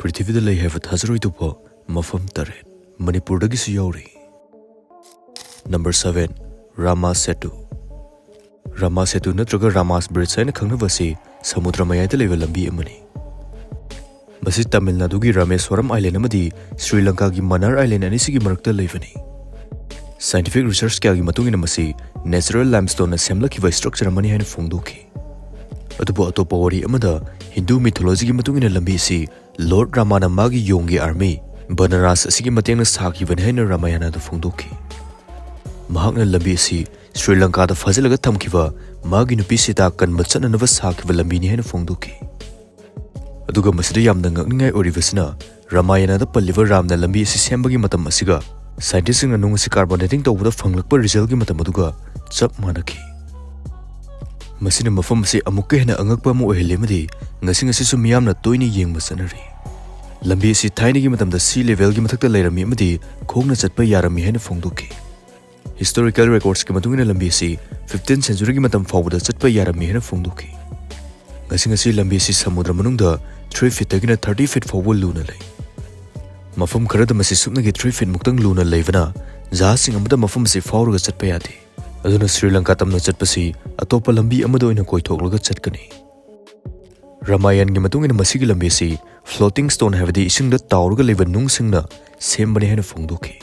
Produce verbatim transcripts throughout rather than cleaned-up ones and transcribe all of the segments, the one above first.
ꯄ꯭ꯔꯤꯊꯤꯕꯤꯗ ꯂꯩ ꯍꯥꯏꯕ ꯊꯥꯖꯔꯣꯏꯗꯧꯕ ꯃꯐꯝ ꯇꯔꯦꯠ ꯃꯅꯤꯄꯨꯔꯗꯒꯤꯁꯨ ꯌꯥꯎꯔꯤ꯫ Number seven, Rama Setu. ꯔꯥꯃꯥ ꯁꯦꯇꯨ ꯅꯠꯇ꯭ꯔꯒ ꯔꯥꯃꯥꯁ ꯕ꯭ꯔꯤꯖ ꯍꯥꯏꯅ ꯈꯪꯅꯕ ꯑꯁꯤ ꯁꯃꯨꯗ꯭ꯔ ꯃꯌꯥꯏꯗ ꯂꯩꯕ ꯂꯝꯕꯤ ꯑꯃꯅꯤ꯫ ꯃꯁꯤ ꯇꯥꯃꯤꯜ ꯅꯥꯗꯨꯒꯤ ꯔꯥꯃꯦꯁ꯭ꯋꯔꯝ ꯑꯥꯏꯂꯦꯟ ꯑꯃꯗꯤ ꯁ꯭ꯔꯤ ꯂꯪꯀꯥꯒꯤ ꯃꯅꯥꯔ ꯑꯥꯏꯂꯦꯟ ꯑꯅꯤꯁꯤꯒꯤ ꯃꯔꯛꯇ ꯂꯩꯕꯅꯤ꯫ ꯁꯥꯏꯟꯇꯤꯐꯤꯛ ꯔꯤꯁꯔꯆ ꯀꯌꯥꯒꯤ ꯃꯇꯨꯡ ꯏꯟꯅ ꯃꯁꯤ ꯅꯦꯆꯔꯦꯜ ꯂꯥꯏꯝꯁ꯭ꯇꯣꯟꯅ ꯁꯦꯝꯂꯛꯈꯤꯕ ꯁ꯭ꯇ꯭ꯔꯛꯆꯔ ꯑꯃꯅꯤ ꯍꯥꯏꯅ ꯐꯣꯡꯗꯣꯛꯈꯤ꯫ ꯑꯗꯨꯕꯨ ꯑꯇꯣꯞꯄ ꯋꯥꯔꯤ ꯑꯃꯗ ꯍꯤꯟꯗꯨ ꯃꯤꯊꯣꯂꯣꯖꯤꯒꯤ ꯃꯇꯨꯡ ꯏꯟꯅ ꯂꯝꯕꯤ ꯑꯁꯤ ꯂꯣꯔꯗ ꯔꯥꯃꯥꯅ ꯃꯥꯒꯤ ꯌꯣꯡꯒꯤ ꯑꯥꯔꯃꯤ ꯕꯅꯔꯥꯁ ꯑꯁꯤꯒꯤ ꯃꯇꯦꯡꯅ ꯁꯥꯈꯤꯕꯅꯤ ꯍꯥꯏꯅ ꯔꯥꯃꯥꯌꯅꯥꯗ ꯐꯣꯡꯗꯣꯛꯈꯤ꯫ ꯃꯍꯥꯛꯅ ꯂꯝꯕꯤ ꯑꯁꯤ ꯁ꯭ꯔꯤ ꯂꯪꯀꯥꯗ ꯐꯥꯖꯤꯜꯂꯒ ꯊꯝꯈꯤꯕ ꯃꯥꯒꯤ ꯅꯨꯄꯤ ꯁꯤꯇꯥ ꯀꯟꯕ ꯆꯠꯅꯅꯕ ꯁꯥꯈꯤꯕ ꯂꯝꯕꯤꯅꯤ ꯍꯥꯏꯅ ꯐꯣꯡꯗꯣꯛꯈꯤ꯫ ꯑꯗꯨꯒ ꯃꯁꯤꯗ ꯌꯥꯝꯅ ꯉꯛꯅꯤꯡꯉꯥꯏ ꯑꯣꯏꯔꯤꯕꯁꯤꯅ, ꯔꯥꯃꯥꯌꯅꯥꯗ ꯄꯜꯂꯤꯕ ꯔꯥꯝꯅ ꯂꯝꯕꯤ ꯑꯁꯤ ꯁꯦꯝꯕꯒꯤ ꯃꯇꯝ ꯑꯁꯤꯒ ꯁꯥꯏꯟꯇꯤꯁꯁꯤꯡꯅ ꯅꯨꯡ ꯑꯁꯤ ꯀꯥꯔꯕꯣꯅꯦꯇꯤꯡ ꯇꯧꯕꯗ ꯐꯪꯂꯛꯄ ꯔꯤꯖꯜꯒꯤ ꯃꯇꯝ ꯑꯗꯨꯒ ꯆꯞ ꯃꯥꯟꯅꯈꯤ꯫ ꯃꯁꯤꯅ ꯃꯐꯝ ꯑꯁꯤ ꯑꯃꯨꯛꯀ ꯍꯦꯟꯅ ꯑꯉꯛꯄ ꯑꯃ ꯑꯣꯏꯍꯜꯂꯤ ꯑꯃꯗꯤ ꯉꯁꯤ ꯉꯁꯤꯁꯨ ꯃꯤꯌꯥꯝꯅ ꯇꯣꯏꯅ ꯌꯦꯡꯕ ꯆꯠꯅꯔꯤ꯫ ꯂꯝꯕꯤ ꯑꯁꯤ ꯊꯥꯏꯅꯒꯤ ꯃꯇꯝꯗ ꯁꯤ ꯂꯦꯚꯦꯜꯒꯤ ꯃꯊꯛꯇ ꯂꯩꯔꯝꯃꯤ ꯑꯃꯗꯤ ꯈꯣꯡꯅ ꯆꯠꯄ ꯌꯥꯔꯝꯃꯤ ꯍꯥꯏꯅ ꯐꯣꯡꯗꯣꯛꯈꯤ꯫ ꯍꯤꯁꯇꯣꯔꯤꯀꯦꯜ ꯔꯦꯀꯣꯔꯗꯁꯀꯤ ꯃꯇꯨꯡ ꯏꯟꯅ ꯂꯝꯕꯤ ꯑꯁꯤ ꯐꯤꯐꯇꯤꯟ ꯁꯦꯟꯆꯨꯔꯤꯒꯤ ꯃꯇꯝ ꯐꯥꯎꯕꯗ ꯆꯠꯄ ꯌꯥꯔꯝꯃꯤ ꯍꯥꯏꯅ ꯐꯣꯡꯗꯣꯛꯈꯤ꯫ ꯉꯁꯤ ꯉꯁꯤ ꯂꯝꯕꯤ ꯑꯁꯤ ꯁꯃꯨꯗ꯭ꯔ ꯃꯅꯨꯡꯗ ꯊ꯭ꯔꯤ ꯐꯤꯠꯇꯒꯤꯅ ꯊꯥꯔꯇꯤ ꯐꯤꯠ ꯐꯥꯎꯕ ꯂꯨꯅ ꯂꯩ꯫ ꯃꯐꯝ ꯈꯔꯗ ꯃꯁꯤ ꯁꯨꯞꯅꯒꯤ ꯊ꯭ꯔꯤ ꯐꯤꯠ ꯃꯨꯛꯇꯪ ꯂꯨꯅ ꯂꯩꯕꯅ ꯖꯍꯥꯖꯁꯤꯡ ꯑꯃꯠꯇ ꯃꯐꯝ ꯑꯁꯤ ꯐꯥꯎꯔꯒ ꯆꯠꯄ ꯌꯥꯗꯦ꯫ ꯑꯗꯨꯅ ꯁ꯭ꯔꯤ ꯂꯪꯀꯥ ꯇꯝꯅ ꯆꯠꯄꯁꯤ ꯑꯇꯣꯞꯄ ꯂꯝꯕꯤ ꯑꯃꯗ ꯑꯣꯏꯅ ꯀꯣꯏꯊꯣꯛꯂꯒ ꯆꯠꯀꯅꯤ꯫ ꯔꯥꯃꯥꯌꯟꯒꯤ ꯃꯇꯨꯡ ꯏꯟꯅ ꯃꯁꯤꯒꯤ ꯂꯝꯕꯤ ꯑꯁꯤ ꯐ꯭ꯂꯣꯇꯤꯡ ꯁ꯭ꯇꯣꯟ ꯍꯥꯏꯕꯗꯤ ꯏꯁꯤꯡꯗ ꯇꯥꯎꯔꯒ ꯂꯩꯕ ꯅꯨꯡꯁꯤꯡꯅ ꯁꯦꯝꯕꯅꯤ ꯍꯥꯏꯅ ꯐꯣꯡꯗꯣꯛꯈꯤ꯫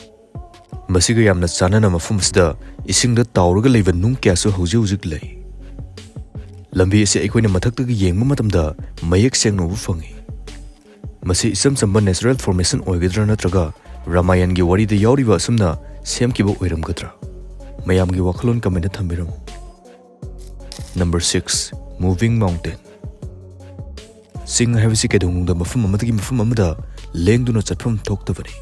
ꯃꯁꯤꯒ ꯌꯥꯝꯅ ꯆꯥꯟꯅꯅ ꯃꯐꯝ ꯑꯁꯤꯗ ꯏꯁꯤꯡꯗ ꯇꯥꯎꯔꯒ ꯂꯩꯕ ꯅꯨꯡ ꯀꯌꯥꯁꯨ ꯍꯧꯖꯤꯛ ꯍꯧꯖꯤꯛ ꯂꯩ꯫ ꯂꯝꯕꯤ ꯑꯁꯤ ꯑꯩꯈꯣꯏꯅ ꯃꯊꯛꯇꯒꯤ ꯌꯦꯡꯕ ꯃꯇꯝꯗ ꯃꯌꯦꯛ ꯁꯦꯡꯅ ꯎꯕ ꯐꯪꯏ꯫ ꯃꯁꯤ ꯏꯆꯝ ꯆꯝꯕ ꯅꯦꯆꯔꯦꯜ ꯐꯣꯔꯃꯦꯁꯟ ꯑꯣꯏꯒꯗ꯭ꯔꯥ ꯅꯠꯇ꯭ꯔꯒ ꯔꯥꯃꯥꯌꯟꯒꯤ ꯋꯥꯔꯤꯗ ꯌꯥꯎꯔꯤꯕ ꯑꯁꯨꯝꯅ ꯁꯦꯝꯈꯤꯕ ꯑꯣꯏꯔꯝꯒꯗ꯭ꯔꯥ? ꯃꯌꯥꯝꯒꯤ ꯋꯥꯈꯜꯂꯣꯟ ꯀꯃꯦꯟꯇ ꯊꯝꯕꯤꯔꯝꯃꯨ꯫ Number six, moving mountain. ꯆꯤꯡ ꯍꯥꯏꯕꯁꯤ ꯀꯩꯗꯧꯅꯨꯡꯗ ꯃꯐꯝ ꯑꯃꯗꯒꯤ ꯃꯐꯝ ꯑꯃꯗ ꯂꯦꯡꯗꯨꯅ ꯆꯠꯐꯝ ꯊꯣꯛꯇꯕꯅꯤ꯫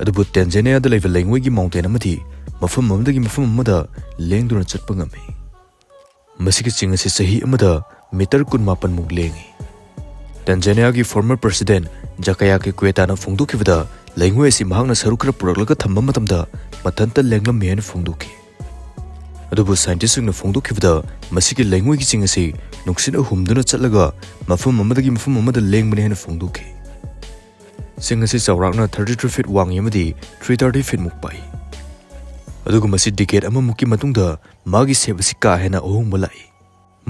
ꯑꯗꯨꯕꯨ ꯇꯦꯟꯖꯥꯅꯤꯌꯥꯗ ꯂꯩꯕ ꯂꯩꯉꯣꯏꯒꯤ ꯃꯥꯎꯟꯇꯦꯟ ꯑꯃꯗꯤ ꯃꯐꯝ ꯑꯃꯗꯒꯤ ꯃꯐꯝ ꯑꯃꯗ ꯂꯦꯡꯗꯨꯅ ꯆꯠꯄ ꯉꯝꯃꯤ꯫ ꯃꯁꯤꯒꯤ ꯆꯤꯡ ꯑꯁꯤ ꯆꯍꯤ ꯑꯃꯗ ꯃꯤꯇꯔ ꯀꯨꯟꯃꯥꯄꯟ ꯃꯨꯛ ꯂꯦꯡꯏ꯫ ꯇꯦꯟꯖꯥꯅꯤꯌꯥꯒꯤ ꯐꯣꯔꯃꯔ ꯄ꯭ꯔꯦꯁꯤꯗꯦꯟꯠ ꯖꯀꯥꯌꯥ ꯀꯤꯀ꯭ꯋꯦꯇꯥꯅ ꯐꯣꯡꯗꯣꯛꯈꯤꯕꯗ, ꯂꯩꯉꯣꯏ ꯑꯁꯤ ꯃꯍꯥꯛꯅ ꯁꯔꯨꯛ ꯈꯔ ꯄꯨꯔꯛꯂꯒ ꯊꯝꯕ ꯃꯇꯝꯗ ꯃꯊꯟꯇ ꯂꯦꯡꯂꯝꯃꯤ ꯍꯥꯏꯅ ꯐꯣꯡꯗꯣꯛꯈꯤ꯫ ꯑꯗꯨꯕꯨ ꯁꯥꯏꯟꯇꯤꯁꯁꯤꯡꯅ ꯐꯣꯡꯗꯣꯛꯈꯤꯕꯗ ꯃꯁꯤꯒꯤ ꯂꯩꯉꯣꯏꯒꯤ ꯆꯤꯡ ꯑꯁꯤ ꯅꯨꯡꯁꯤꯠꯅ ꯍꯨꯝꯗꯨꯅ ꯆꯠꯂꯒ ꯃꯐꯝ ꯑꯃꯗꯒꯤ ꯃꯐꯝ ꯑꯃꯗ ꯂꯦꯡꯕꯅꯤ ꯍꯥꯏꯅ ꯐꯣꯡꯗꯣꯛꯈꯤ꯫ ꯆꯤꯡ ꯑꯁꯤ ꯆꯥꯎꯔꯥꯛꯅ thirty three feet ꯋꯥꯡꯉꯤ ꯑꯃꯗꯤ three thirty feet ꯃꯨꯛ ꯄꯥꯛꯏ꯫ ꯑꯗꯨꯒ ꯃꯁꯤ decade ꯑꯃꯃꯨꯛꯀꯤ ꯃꯇꯨꯡꯗ ꯃꯥꯒꯤ shape ꯑꯁꯤ ꯀꯥ ꯍꯦꯟꯅ ꯑꯍꯣꯡꯕ ꯂꯥꯛꯏ꯫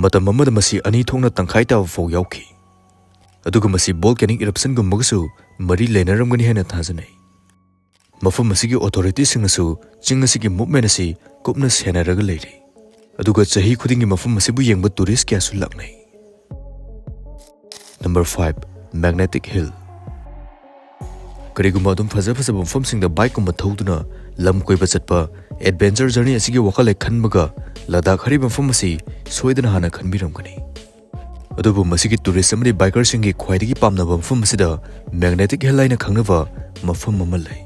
ꯃꯇꯝ ꯑꯃꯗ ꯃꯁꯤ ꯑꯅꯤ ꯊꯣꯛꯅ ꯇꯪꯈꯥꯏ ꯇꯥꯕ ꯐꯥꯎ ꯌꯥꯎꯈꯤ꯫ ꯑꯗꯨꯒ ꯃꯁꯤ volcanic eruptionꯒꯨꯝꯕꯒꯁꯨ ꯃꯔꯤ ꯂꯩꯅꯔꯝꯒꯅꯤ ꯍꯥꯏꯅ ꯊꯥꯖꯅꯩ꯫ ꯃꯐꯝ ꯑꯁꯤꯒꯤ authorityꯁꯤꯡꯅꯁꯨ ꯆꯤꯡ ꯑꯁꯤꯒꯤ movement ꯑꯁꯤ ꯀꯨꯞꯅ ꯁꯦꯟꯅꯔꯒ ꯂꯩꯔꯤ꯫ ꯑꯗꯨꯒ ꯆꯍꯤ ꯈꯨꯗꯤꯡꯒꯤ ꯃꯐꯝ ꯑꯁꯤꯕꯨ ꯌꯦꯡꯕ tourist ꯀꯌꯥꯁꯨ ꯂꯥꯛꯅꯩ꯫ Number five, Magnetic Hill꯫ ꯀꯔꯤꯒꯨꯝꯕ ꯑꯗꯨꯝ ꯐꯖ ꯐꯖꯕ ꯃꯐꯝꯁꯤꯡꯗ bikeꯀꯨꯝꯕ ꯊꯧꯗꯨꯅ ꯂꯝ ꯀꯣꯏꯕ ꯆꯠꯄ, adventure journey ꯑꯁꯤꯒꯤ ꯋꯥꯈꯜ ꯍꯦꯛ ꯈꯟꯕꯒ ꯂꯗꯥꯈ ꯍꯥꯏꯔꯤꯕ ꯃꯐꯝ ꯑꯁꯤ ꯁꯣꯏꯗꯅ ꯍꯥꯟꯅ ꯈꯟꯕꯤꯔꯝꯒꯅꯤ꯫ ꯑꯗꯨꯕꯨ ꯃꯁꯤꯒꯤ tourist ꯑꯃꯗꯤ bikerꯁꯤꯡꯒꯤ ꯈ꯭ꯋꯥꯏꯗꯒꯤ ꯄꯥꯝꯅꯕ ꯃꯐꯝ ꯑꯁꯤꯗ Magnetic Hill ꯍꯥꯏꯅ ꯈꯪꯅꯕ ꯃꯐꯝ ꯑꯃ ꯂꯩ꯫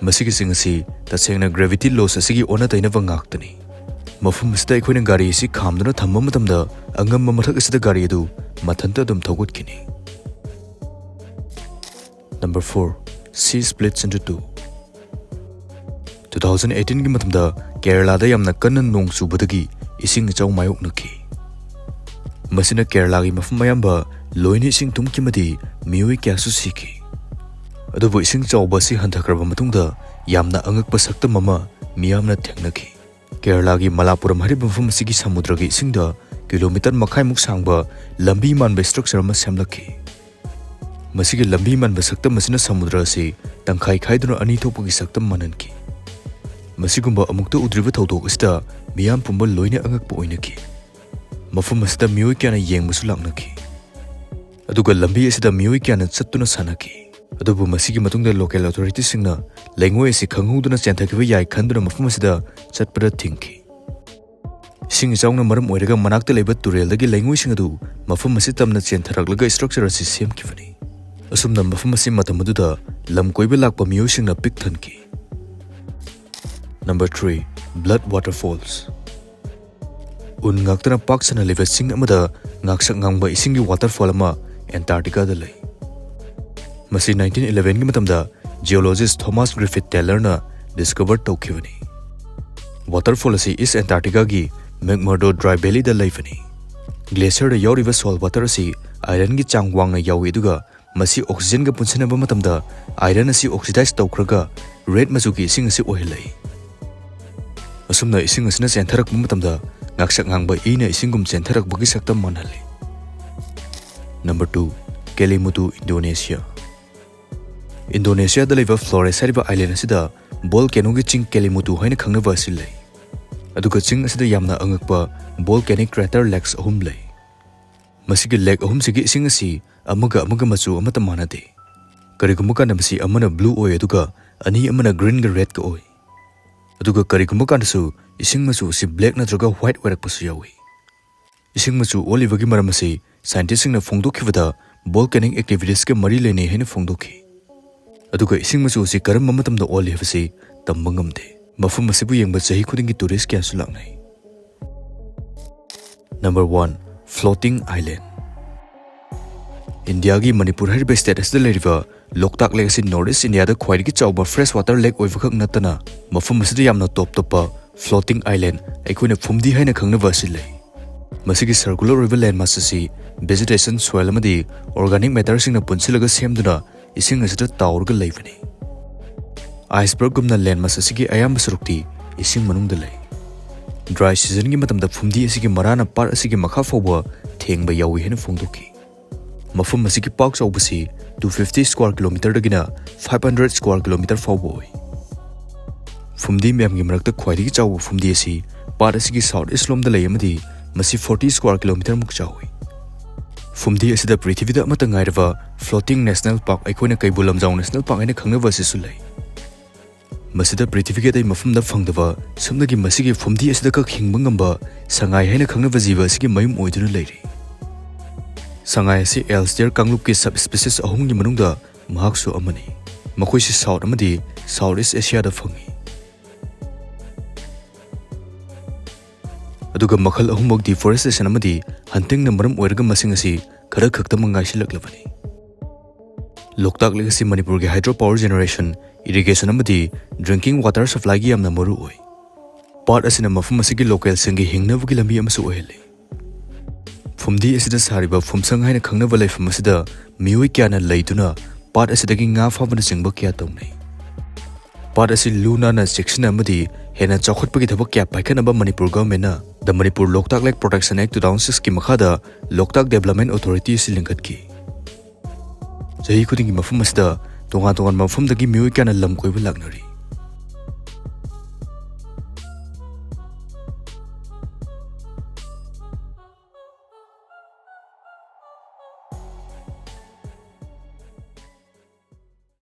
ꯃꯁꯤꯒꯤ ꯆꯤꯡ ꯑꯁꯤ ꯇꯁꯦꯡꯅ gravity laws ꯑꯁꯤꯒꯤ ꯑꯣꯟꯅ ꯇꯩꯅꯕ ꯉꯥꯛꯇꯅꯤ꯫ ꯃꯐꯝ ꯑꯁꯤꯗ ꯑꯩꯈꯣꯏꯅ ꯒꯥꯔꯤ ꯑꯁꯤ ꯈꯥꯝꯗꯨꯅ ꯊꯝꯕ ꯃꯇꯝꯗ ꯑꯉꯝꯕ ꯃꯊꯛ ꯑꯁꯤꯗ ꯒꯥꯔꯤ ꯑꯗꯨ ꯃꯊꯟꯇ ꯑꯗꯨꯝ ꯊꯧꯒꯠꯈꯤꯅꯤ꯫ Number four, Sea splits into two꯫ Two thousand eighteenꯒꯤ ꯃꯇꯝꯗ ꯀꯦꯔꯂꯥꯗ ꯌꯥꯝꯅ ꯀꯟꯅ ꯅꯣꯡ ꯆꯨꯕꯗꯒꯤ ꯏꯁꯤꯡ ꯏꯆꯥꯎ ꯃꯥꯌꯣꯛꯅꯈꯤ꯫ ꯃꯁꯤꯅ ꯀꯦꯔꯂꯥꯒꯤ ꯃꯐꯝ ꯑꯌꯥꯝꯕ ꯂꯣꯏꯅ ꯏꯁꯤꯡ ꯊꯨꯝꯈꯤ ꯑꯃꯗꯤ ꯃꯤꯑꯣꯏ ꯀꯌꯥꯁꯨ ꯁꯤꯈꯤ꯫ ꯑꯗꯨꯕꯨ ꯏꯁꯤꯡ ꯆꯥꯎꯕ ꯑꯁꯤ ꯍꯟꯊꯈ꯭ꯔꯕ ꯃꯇꯨꯡꯗ ꯌꯥꯝꯅ ꯑꯉꯛꯄ ꯁꯛꯇꯝ ꯑꯃ ꯃꯤꯌꯥꯝꯅ ꯊꯦꯡꯅꯈꯤ꯫ ꯀꯦꯔꯂꯥꯒꯤ ꯃꯂꯥꯄꯨꯔꯝ ꯍꯥꯏꯔꯤꯕ ꯃꯐꯝ ꯑꯁꯤꯒꯤ ꯁꯃꯨꯗ꯭ꯔꯒꯤ ꯏꯁꯤꯡꯗ kilometre ꯃꯈꯥꯏꯃꯨꯛ ꯁꯥꯡꯕ ꯂꯝꯕꯤ ꯃꯥꯟꯕ structure ꯑꯃ ꯁꯦꯝꯂꯛꯈꯤ꯫ ꯃꯁꯤꯒꯤ ꯂꯝꯕꯤ ꯃꯥꯟꯕ ꯁꯛꯇꯝ ꯑꯁꯤꯅ ꯁꯃꯨꯗ꯭ꯔ ꯑꯁꯤ ꯇꯪꯈꯥꯏ ꯈꯥꯏꯗꯨꯅ ꯑꯅꯤ ꯊꯣꯛꯄꯒꯤ ꯁꯛꯇꯝ ꯃꯥꯟꯍꯟꯈꯤ꯫ ꯃꯁꯤꯒꯨꯝꯕ ꯑꯃꯨꯛꯇ ꯎꯗ꯭ꯔꯤꯕ ꯊꯧꯗꯣꯛ ꯑꯁꯤꯗ ꯃꯤꯌꯥꯝ ꯄꯨꯝꯕ ꯂꯣꯏꯅ ꯑꯉꯛꯄ ꯑꯣꯏꯅꯈꯤ꯫ ꯃꯐꯝ ꯑꯁꯤꯗ ꯃꯤꯑꯣꯏ ꯀꯌꯥꯅ ꯌꯦꯡꯕꯁꯨ ꯂꯥꯛꯅꯈꯤ꯫ ꯑꯗꯨꯒ ꯂꯝꯕꯤ ꯑꯁꯤꯗ ꯃꯤꯑꯣꯏ ꯀꯌꯥꯅ ꯆꯠꯇꯨꯅ ꯁꯥꯟꯅꯈꯤ꯫ ꯑꯗꯨꯕꯨ ꯃꯁꯤꯒꯤ ꯃꯇꯨꯡꯗ local authorityꯁꯤꯡꯅ ꯂꯩꯉꯣꯏ ꯑꯁꯤ ꯈꯪꯍꯧꯗꯅ ꯆꯦꯟꯊꯈꯤꯕ ꯌꯥꯏ ꯈꯟꯗꯨꯅ ꯃꯐꯝ ꯑꯁꯤꯗ ꯆꯠꯄꯗ ꯊꯤꯡꯈꯤ꯫ ꯏꯁꯤꯡ ꯏꯆꯥꯎꯅ ꯃꯔꯝ ꯑꯣꯏꯔꯒ ꯃꯅꯥꯛꯇ ꯂꯩꯕ ꯇꯨꯔꯦꯜꯗꯒꯤ ꯂꯩꯉꯣꯏꯁꯤꯡ ꯑꯗꯨ ꯃꯐꯝ ꯑꯁꯤ ꯇꯝꯅ ꯆꯦꯟꯊꯔꯛꯂꯒ structure ꯑꯁꯤ ꯁꯦꯝꯈꯤꯕꯅꯤ꯫ ꯑꯁꯨꯝꯅ ꯃꯐꯝ ꯑꯁꯤ ꯃꯇꯝ ꯑꯗꯨꯗ ꯂꯝ ꯀꯣꯏꯕ ꯂꯥꯛꯄ ꯃꯤꯑꯣꯏꯁꯤꯡꯅ ꯄꯤꯛ ꯊꯟꯈꯤ꯫ Number three, Blood Waterfalls꯫ ꯎꯟ ꯉꯥꯛꯇꯅ ꯄꯥꯛ ꯁꯟꯅ ꯂꯩꯕ ꯆꯤꯡ ꯑꯃꯗ ꯉꯥꯛꯁꯛ ꯉꯥꯡꯕ ꯏꯁꯤꯡꯒꯤ waterfall ꯑꯃ Antarcticaꯗ ꯂꯩ꯫ ꯃꯁꯤ nineteen elevenꯒꯤ ꯃꯇꯝꯗ geologist Thomas Griffith Taylorꯅ discover ꯇꯧꯈꯤꯕꯅꯤ꯫ Waterfall ꯑꯁꯤ East Antarcticaꯒꯤ McMurdo Dry Valleyꯗ ꯂꯩꯕꯅꯤ꯫ Glacierꯗ ꯌꯥꯎꯔꯤꯕ salt water ꯑꯁꯤ ironꯒꯤ ꯆꯥꯡ ꯋꯥꯡꯅ ꯌꯥꯎꯏ, ꯑꯗꯨꯒ ꯃꯁꯤ oxygenꯒ ꯄꯨꯟꯁꯤꯟꯅꯕ ꯃꯇꯝꯗ iron ꯑꯁꯤ oxidize ꯇꯧꯈ꯭ꯔꯒ red ꯃꯆꯨꯒꯤ ꯏꯁꯤꯡ ꯑꯁꯤ ꯑꯣꯏꯍꯜꯂꯛꯏ꯫ ꯑꯁꯨꯝꯅ ꯏꯁꯤꯡ ꯑꯁꯤꯅ ꯆꯦꯟꯊꯔꯛꯄ ꯃꯇꯝꯗ ꯉꯥꯛꯁꯛ ꯉꯥꯡꯕ ꯏꯅ ꯏꯁꯤꯡꯒꯨꯝ ꯆꯦꯟꯊꯔꯛꯄꯒꯤ ꯁꯛꯇꯝ ꯃꯥꯟꯍꯜꯂꯤ꯫ Number two, Kelimutu, Indonesia꯫ Indonesiaꯗ ꯂꯩꯕ Flores ꯍꯥꯏꯔꯤꯕ island ꯑꯁꯤꯗ volcanoꯒꯤ ꯆꯤꯡ Kelimutu ꯍꯥꯏꯅ ꯈꯪꯅꯕ ꯑꯁꯤ ꯂꯩ꯫ ꯑꯗꯨꯒ ꯆꯤꯡ ꯑꯁꯤꯗ ꯌꯥꯝꯅ ꯑꯉꯛꯄ volcanic crater lakes ꯑꯍꯨꯝ ꯂꯩ꯫ ꯃꯁꯤꯒꯤ lake ꯑꯍꯨꯝꯁꯤꯒꯤ ꯏꯁꯤꯡ ꯑꯁꯤ ꯑꯃꯒ ꯑꯃꯒ ꯃꯆꯨ ꯑꯃꯠꯇ ꯃꯥꯟꯅꯗꯦ꯫ ꯀꯔꯤꯒꯨꯝꯕ ꯀꯥꯟꯗ ꯃꯁꯤ ꯑꯃꯅ blue ꯑꯣꯏ, ꯑꯗꯨꯒ ꯑꯅꯤ ꯑꯃꯅ greenꯒ redꯀ ꯑꯣꯏ꯫ ꯑꯗꯨꯒ ꯀꯔꯤꯒꯨꯝꯕ ꯀꯥꯟꯗꯁꯨ ꯏꯁꯤꯡ ꯃꯆꯨ ꯑꯁꯤ black ꯅꯠꯇ꯭ꯔꯒ white ꯑꯣꯏꯔꯛꯄꯁꯨ ꯌꯥꯎꯏ꯫ ꯏꯁꯤꯡ ꯃꯆꯨ ꯑꯣꯜꯂꯤꯕꯒꯤ ꯃꯔꯝ ꯑꯁꯤ scientistꯁꯤꯡꯅ ꯐꯣꯡꯗꯣꯛꯈꯤꯕꯗ volcanic activitiesꯀ ꯃꯔꯤ ꯂꯩꯅꯩ ꯍꯥꯏꯅ ꯐꯣꯡꯗꯣꯛꯈꯤ꯫ ꯑꯗꯨꯒ ꯏꯁꯤꯡ ꯃꯆꯨ ꯑꯁꯤ ꯀꯔꯝꯕ ꯃꯇꯝꯗ ꯑꯣꯜꯂꯤ ꯍꯥꯏꯕꯁꯤ ꯇꯝꯕ ꯉꯝꯗꯦ꯫ ꯃꯐꯝ ꯑꯁꯤꯕꯨ ꯌꯦꯡꯕ ꯆꯍꯤ ꯈꯨꯗꯤꯡꯒꯤ tourist ꯀꯌꯥꯁꯨ ꯂꯥꯛꯅꯩ꯫ Number one, Floating Island꯫ ꯏꯟꯗꯤꯌꯥꯒꯤ ꯃꯅꯤꯄꯨꯔ ꯍꯥꯏꯔꯤꯕ state ꯑꯁꯤꯗ ꯂꯩꯔꯤꯕ ꯂꯣꯛꯇꯥꯛ lake ꯑꯁꯤ North East Indiaꯗ ꯈ꯭ꯋꯥꯏꯗꯒꯤ ꯆꯥꯎꯕ fresh water lake ꯑꯣꯏꯕꯈꯛ ꯅꯠꯇꯅ, ꯃꯐꯝ ꯑꯁꯤꯗ ꯌꯥꯝꯅ top ꯇꯣꯞꯄ floating island, ꯑꯩꯈꯣꯏꯅ ꯐꯨꯝꯗꯤ ꯍꯥꯏꯅ ꯈꯪꯅꯕ ꯑꯁꯤ ꯂꯩ꯫ ꯃꯁꯤꯒꯤ circular ꯑꯣꯏꯕ landmass ꯑꯁꯤ vegetation, soil ꯑꯃꯗꯤ organic matterꯁꯤꯡꯅ ꯄꯨꯟꯁꯤꯜꯂꯒ ꯁꯦꯝꯗꯨꯅ ꯏꯁꯤꯡ ꯑꯁꯤꯗ ꯇꯥꯎꯔꯒ ꯂꯩꯕꯅꯤ꯫ Icebergꯒꯨꯝꯅ landmass ꯑꯁꯤꯒꯤ ꯑꯌꯥꯝꯕ ꯁꯔꯨꯛꯇꯤ ꯏꯁꯤꯡ ꯃꯅꯨꯡꯗ ꯂꯩ꯫ Dry seasonꯒꯤ ꯃꯇꯝꯗ ꯐꯨꯝꯗꯤ ꯑꯁꯤꯒꯤ ꯃꯔꯥꯅ ꯄꯥꯠ ꯑꯁꯤꯒꯤ ꯃꯈꯥ ꯐꯥꯎꯕ ꯊꯦꯡꯕ ꯌꯥꯎꯏ ꯍꯥꯏꯅ ꯐꯣꯡꯗꯣꯛꯈꯤ꯫ ꯃꯐꯝ ꯑꯁꯤꯒꯤ ꯄꯥꯛ ꯆꯥꯎꯕꯁꯤ two fifty square kilometerꯗꯒꯤꯅ five hundred square kilometer ꯐꯥꯎꯕ ꯑꯣꯏ꯫ ꯐꯨꯝꯗꯤ ꯃꯌꯥꯝꯒꯤ ꯃꯔꯛꯇ ꯈ꯭ꯋꯥꯏꯗꯒꯤ ꯆꯥꯎꯕ ꯐꯨꯝꯗꯤ ꯑꯁꯤ ꯄꯥꯠ ꯑꯁꯤꯒꯤ south east ꯂꯣꯝꯗ ꯂꯩ, ꯑꯃꯗꯤ ꯃꯁꯤ forty square kilometer ꯃꯨꯛ ꯆꯥꯎꯏ꯫ ꯐꯨꯝꯗꯤ ꯑꯁꯤꯗ ꯄ꯭ꯔꯤꯊꯤꯕꯤꯗ ꯑꯃꯠꯇ ꯉꯥꯏꯔꯕ floating national park, ꯑꯩꯈꯣꯏꯅ ꯀꯩꯕꯨꯜ ꯂꯝꯖꯥꯎ national park ꯍꯥꯏꯅ ꯈꯪꯅꯕ ꯑꯁꯤꯁꯨ ꯂꯩ꯫ ꯃꯁꯤꯗ ꯄ꯭ꯔꯤꯊꯤꯕꯤꯒꯤ ꯑꯇꯩ ꯃꯐꯝꯗ ꯐꯪꯗꯕ ꯁꯨꯞꯅꯒꯤ ꯃꯁꯤꯒꯤ ꯐꯨꯝꯗꯤ ꯑꯁꯤꯗ ꯈꯛ ꯍꯤꯡꯕ ꯉꯝꯕ ꯁꯉꯥꯏ ꯍꯥꯏꯅ ꯈꯪꯅꯕ ꯖꯤꯕ ꯑꯁꯤꯒꯤ ꯃꯌꯨꯝ ꯑꯣꯏꯗꯨꯅ ꯂꯩꯔꯤ꯫ ꯁꯉꯥꯏ ꯑꯁꯤ Elstere ꯀꯥꯡꯂꯨꯞꯀꯤ subspecies ꯑꯍꯨꯝꯒꯤ ꯃꯅꯨꯡꯗ ꯃꯍꯥꯛꯁꯨ ꯑꯃꯅꯤ꯫ ꯃꯈꯣꯏꯁꯤ South ꯑꯃꯗꯤ South East Asiaꯗ ꯐꯪꯏ꯫ ꯑꯗꯨꯒ ꯃꯈꯜ ꯑꯍꯨꯝꯃꯛ deforestation ꯑꯃꯗꯤ huntingꯅ ꯃꯔꯝ ꯑꯣꯏꯔꯒ ꯃꯁꯤꯡ ꯑꯁꯤ ꯈꯔ ꯈꯛꯇꯃꯛ ꯉꯥꯏꯁꯤꯜꯂꯛꯂꯕꯅꯤ꯫ ꯂꯣꯛꯇꯥꯛ lake ꯑꯁꯤ ꯃꯅꯤꯄꯨꯔꯒꯤ hydro power generation, irrigation ꯑꯃꯗꯤ drinking water supplyꯒꯤ ꯌꯥꯝꯅ ꯃꯔꯨ ꯑꯣꯏ꯫ ꯄꯥꯠ ꯑꯁꯤꯅ ꯃꯐꯝ ꯑꯁꯤꯒꯤ ꯂꯣꯀꯦꯜꯁꯤꯡꯒꯤ ꯍꯤꯡꯅꯕꯒꯤ ꯂꯝꯕꯤ ꯑꯃꯁꯨ ꯑꯣꯏꯍꯜꯂꯤ꯫ ꯐꯨꯝꯗꯤ ꯑꯁꯤꯗ ꯁꯥꯔꯤꯕ ꯐꯨꯝꯁꯪ ꯍꯥꯏꯅ ꯈꯪꯅꯕ ꯂꯩꯐꯝ ꯑꯁꯤꯗ ꯃꯤꯑꯣꯏ ꯀꯌꯥꯅ ꯂꯩꯗꯨꯅ ꯄꯥꯠ ꯑꯁꯤꯗꯒꯤ ꯉꯥ ꯐꯥꯕꯅꯆꯤꯡꯕ ꯀꯌꯥ ꯇꯧꯅꯩ꯫ ꯄꯥꯠ ꯑꯁꯤ ꯂꯨ ꯅꯥꯟꯅ ꯆꯦꯛꯁꯤꯟꯅ ꯑꯃꯗꯤ ꯍꯦꯟꯅ ꯆꯥꯎꯈꯠꯄꯒꯤ ꯊꯕꯛ ꯀꯌꯥ ꯄꯥꯏꯈꯠꯅꯕ Manipur ꯒꯚꯔꯟꯃꯦꯟꯠꯅ The Manipur Loktake Lake Protection Act two thousand six ꯀꯤ ꯃꯈꯥꯗ ꯂꯣꯛꯇꯥꯛ ꯗꯦꯕꯂꯞꯃꯦꯟꯠ ꯑꯣꯊꯣꯔꯤꯇꯤ ꯑꯁꯤ ꯂꯤꯡꯈꯠꯈꯤ꯫ ꯆꯍꯤ ꯈꯨꯗꯤꯡꯒꯤ ꯃꯐꯝ ꯑꯁꯤꯗ ꯇꯣꯉꯥꯟ ꯇꯣꯉꯥꯟꯕ ꯃꯐꯝꯗꯒꯤ ꯃꯤꯑꯣꯏ ꯀꯌꯥꯅ ꯂꯝ ꯀꯣꯏꯕ ꯂꯥꯛꯅꯔꯤ꯫